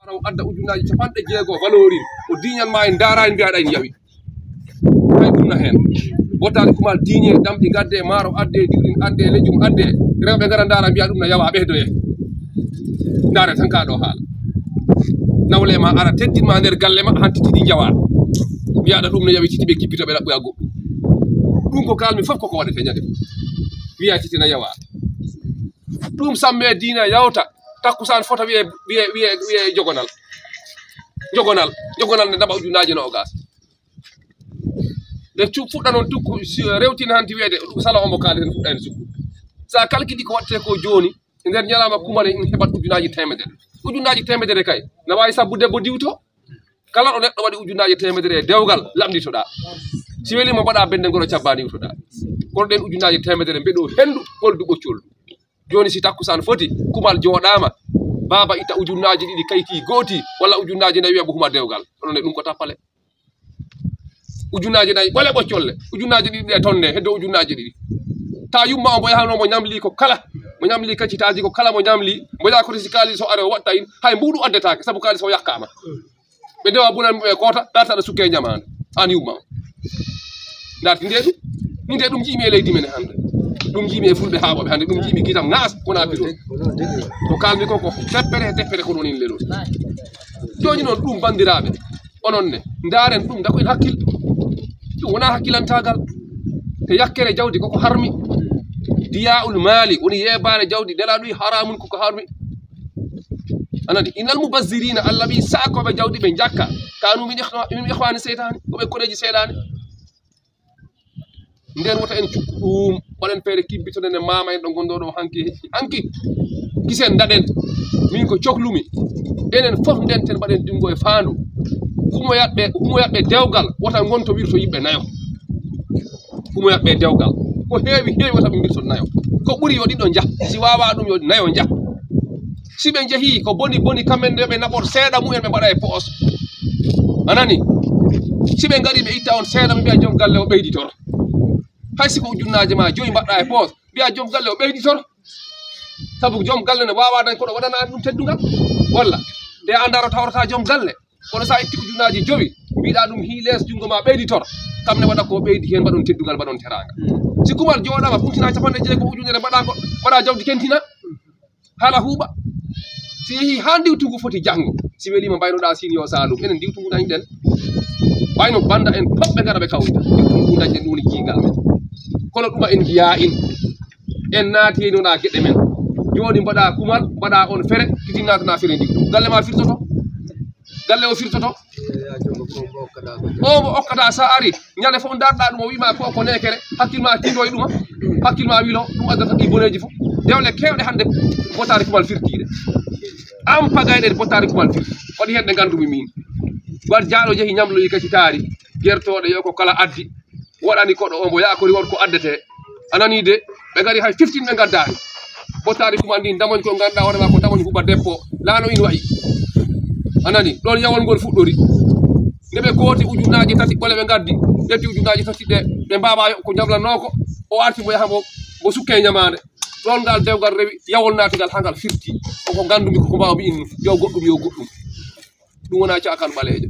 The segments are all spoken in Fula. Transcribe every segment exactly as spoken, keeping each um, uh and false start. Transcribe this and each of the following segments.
Ara o adda ujunnaaji capanɗe jeego valorin. O diiñan ma en ndaaraani mbiyaɗa en yawi. Hay ɗum na heen. Botaali kumal diiñe, damɗi ngadde, maaro adde, diwlin adde, lejum adde. Rewɓe ngara ndaara mbiya ɗum na yawa ɓeydoye. Ndaare tan ka ɗo haala. Nawle ma ara teddin ma nder galle ma hantitidi njawa. Mbiyaɗa ɗum no yawi titi ɓe kippito ɓe ɗaɓɓoya goɗɗum. Ɗum ko kalmi fof koko waɗete ñande. Wiya titi na yawa. Ɗum samme diina yawta. Takkusaan fota wiye, wiye, wiye, wiye jogonal. Jogonal. Jogonal nde naɓa ujunnaaje noogas. Nde cu-, fuɗɗa noon tukku, si-, rewtina hanti wiyede, ɗum sala omo kaali tan fuɗɗa heen sukku. Sa kalkili ko waɗte ko jooni, e nder ñalawma kumale, in heɓat ujunnaaji teemedere. Ujunnaaji teemedere kay, na waawi sabbu debbo diwto. Kala ɗo neɗɗo waɗi ujunnaaji teemedere e dewgal, lamnditoɗaa. Si weli mo mbaɗa bende ngoro cabba diwtoɗaa. Kono ɗen ujunnaaji teemedere mbeɗo henndu, ɓoldu ɓoccol. Jooni si takkusaan foti, kumal jooɗaama, baaba itta ujunnaaji ɗiɗi kayti gooti, walla ujunnaaji nayi wiya mbo huma dewgal. Onon e ɗum ko tappale. Ujunnaaji nayi ɓole ɓoccolle, ujunnaaji ɗiɗi ɗe tonne, heddo ujunnaaji ɗiɗi. Ta yumma o mbo yahanoo mo ñamli ko kala, mo ñamli kaccitaaji ko kala mo ñamli, mbo yaha koto si kaalis o are o watta in, hay mbuuɗu addetaake, sabu kaalis o yakkaama. Ɓe ndewa bunan muɓe koota, darta ɗo sukke ñamaande. An yumma o. Darti nde ɗum. Min de ɗum jiimi e leydi men hannde. Ɗum jiimi e fulɓe haaɓooɓe hannde. Ɗum jiimi gitam ŋaas, wona pito. Ko kalmi ko, ko teppere, teppere ko ɗon in leloo. Jooni noon ɗum banndiraaɓe. Onon ne, ndaaren ɗum, ndakoyen hakkil. Ɗum wonaa hakkilantaagal. Te yakkere jawdi koko harmi. Diyaa'ul maali, woni yeebaare jawdi, nela ɗum haramun koko harmi. A nani, innal mubazzirina, Allah wi saakooɓe jawdi ɓe njakka. Kanu min ikhwa-, min ikhwani seytaani, ko ɓe koreeji seytaani. Nden wota en cukku ɗum, waɗen feere kibbito nde maama en ɗo ngonɗo ɗo hanki, hanki. Kisen ndaɗen, min ko coklumi. Enen fof ndenten mbaɗen junngo e faandu. Humoyaɓɓe, humoyaɓɓe dewgal, wota ngonto wirto yimɓe nayo. Humoyaɓɓe dewgal. Ko heewi, heewi wota ɓe mbirto nayo. Ko ɓuri yo ɗiɗo njah. Si waawaa ɗum yo nayo njah. Si ɓe njehii ko boni boni, kamɓe nde ɓe naɓor seeɗa mumen ɓe mbaɗa e poos. A nani? Si ɓe ngarii ɓe itta on seeɗa mum mbiya joom galle o ɓeyditor. Hay si ko ujunnaaje ma joyi mbaɗɗa e poos, mbiya joom galle o ɓeyditor. Sabu joom galle ne waawaa dañ koɗo waɗana ɗum teddungal. Walla nde a ndaaro tawrata joom galle. Kono sa itti ujunnaaji jowi, mbiɗa ɗum hii lees junngo ma ɓeyditor. Kam ne waɗa ko ɓeydi heen mbaɗon teddungal, mbaɗon teraanga. Si kumal jooɗaama, kuntina capanɗe jeego ujunere mbaɗa ngo, mbaɗa jawdi kentina. Hala huuɓa. Si yehii haa ndiwtungu foti janngo, si weliima mbaynoɗaa siin yo Saalum, enen ndiwtungu dañɗen. Wayno bannda en fof ɓe ngara ɓe kawrita. Ndiwtungu ngu dañɗen ɗum woni kiingal men. Kono ɗuma en njiyaa in. En naati e nona geɗe men. Jooni mbaɗa kumal, mbaɗa on fere, titi naatana fere ndiwtungu. Galle ma firtoto. Galle o firtoto. O mo okkata sa ari, ñande fof ndarɗa ɗum o wiima ko ko nekere, hakkil ma tindo e ɗuma, hakkil ma wilo, ɗum addata ɗi boneeji fof. Dewle kewɗe hannde botaari kumal firtiiɗe. Am pagayɗe botaari kumal firti. Waɗi heen ɗe nganndumi min. War jaalo yehi ñamloyi kacitaari, gertooɗe yo ko kala addi. Waɗani koɗo o mbo yaakori won ko addete. A nanii de, ɓe ngari hay fiftin ɓe ngaddaani. Botaari kumal ndin damoñ ko ngannduɗaa hoore maa ko damoñ huɓa debbo. Laano in wayi. A nanii, ɗoon yawol ngol fuɗɗori. Nde ɓe kooti ujunnaaji tati ɓole ɓe ngaddi, ƴetti ujunnaaji tati ɗe, ɓe mbaawaa yoɓ ko ñamlanoo ko. O arti mbo yaha mbo, mbo sukke ñamaande. Ɗoon ngal dewgal rewi, yawol naati ngal haa ngal firti. Ko ko nganndumi ko ko mbaawmi in, yo goɗɗum, yo goɗɗum. Ɗum wonaa caakan ɓaleejo.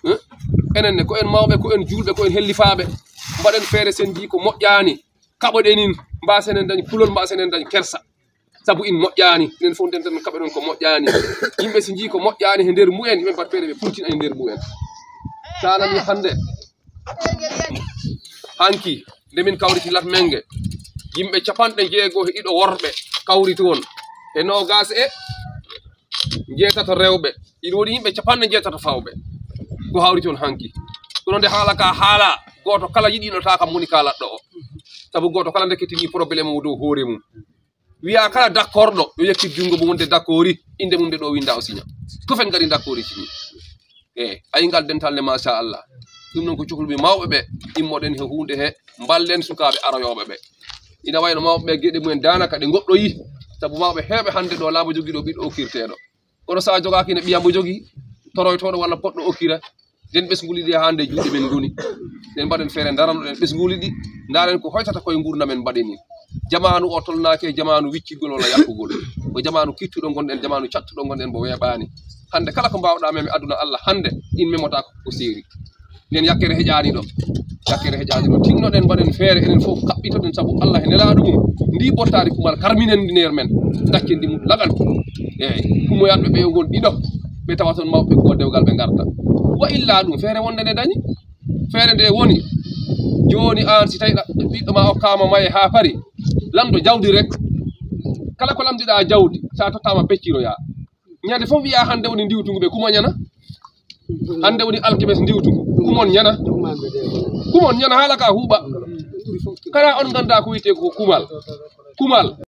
Hein? Enen ne, ko en mawɓe, ko en juulɓe, ko en hellifaaɓe. Mbaɗen feere sen njii ko moƴƴaani. Kaɓoɗen in, mbaasen en dañ kulol, mbaasen en dañ kersa. Sabu in moƴƴaani, enen fof ndenten kaɓe ɗon ko moƴƴaani. Yimɓe si njii ko moƴƴaani he nder mumen, yimɓe mbaɗ feere ɓe puntina e nder mumen. Sa nanii hannde, hanki, nde min kawriti Latmenge, yimɓe capanɗe jeego e ɗiɗo worɓe kawri toon, e noogaas e njeetato rewɓe, ina woni yimɓe capanɗe njeetato fawɓe ko hawri toon hanki. Kono nde haala ka haala, gooto kala yiɗino ta kam woni kaalatɗo o. Sabu gooto kala nde kettini problème o dow hoore mum. Wiya kala d'accord ɗo, yo yeccit junngo mum wonde d'accord i, innde mum nde ɗo winda o siña. Ko fen ngari d'accord i siñi. E, ayi ngal dental ne, machallah. Ɗum noon ko cukalɓe mawɓe ɓe, immoɗen he huunde he, mballen sukaaɓe aroyooɓe ɓe. Ina wayno mawɓe ɓe geɗe mumen daanaka ɗe ngoɗɗoyi. Sabu mawɓe heewɓe hannde ɗo laamu jogiiɗo ɓiɗɗo okkirteeɗo. Kono so a jogaaki ne ɓiya mbo jogii, toroytooɗo walla poɗɗo okkira, nden ɓesngu liɗɗi haa nde juuɗe men ngoni. Nden mbaɗen feere, ndaranoɗen ɓesngu liɗɗi, ndaren ko hoytata koye nguurndam men, mbaɗen ni. Jamaanu o tolnaaki e jamaanu wiccigol walla yakkugol. Ko jamaanu kiittuɗo ngonɗen, jamaanu cattuɗo ngonɗen, mbo weeɓaani. Hannde kala ko mbaawɗaa meme aduna Allah hannde, in memotaako ko seeri. Nden yakkere heƴaani ɗo. Yakkere heƴaani ɗo. Tinnoɗen, mbaɗen feere, enen fof kaɓɓitoɗen sabu Allah e nelaaɗo mum. Ndi bottaari kumal karminen ndi nder men. Gaccen ndi mum lagal. Eeyi. Kummoyaaɓe ɓe yo ngon ɗiɗo. Ɓe tawa toon mawɓe ko dewgal ɓe ngarta. Wa illaa ɗum, feere wonde nde dañi. Feere nde woni, jooni aan si tawi ɗa-, ɓiɗɗo ma okkaama maye haa pari, lamdo jawdi rek. Kala ko lamdiɗaa jawdi, so a tottaama pecciroyaa. Ñande fof wiyaa hannde woni ndiwtungu ɓe, kumo ñana? Hannde woni alkebes ndiwtungu. Kumon ñana? Kumon ñana haala ka huuɓa. Kala on nganndaa ko wiyetee ko kumal. Kumal.